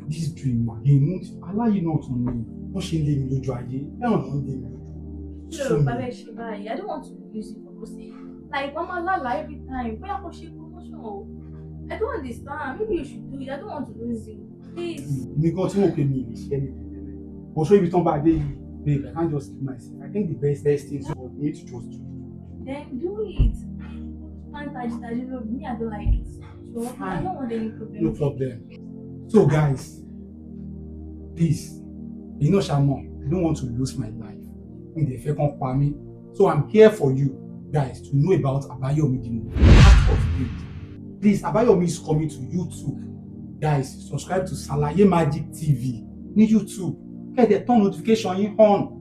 This dream again, aláyé náà tún ní wọ́n ṣe ń lé mi lójú ayé, bẹ́ẹ̀ náà ń lé mi lójú. Kí ló rò bá fẹ́ ṣe báyìí? I don't want to lose you for God's sake. Like, mama lálàá every time. Bóyá kò ṣe promotion o. I don't understand. Maybe you should do it. I don't want to lose you. Please. Èmi gan tí mo pè mí lè ṣe ẹni tẹ́lẹ̀. Kò sọ ibi tán bá dé yìí, babe, I can't just keep myself. I think the best thing is for me to just do it. Then do it. Man, tají tají lóru. Me, I don't like it. So, I don't want any problem. No problem. So guys, please, you know ṣá, I don't want to lose my life. Mi dẹ̀ fẹ́ kán pa mí. So I'm here for you guys to know about Abayomi the movie, Heart of Greed. Please, Abayomi is coming to YouTube. Guys, subscribe to Salaye Magic TV ní YouTube. Kẹ́ ẹ dẹ̀ turn notification yín on.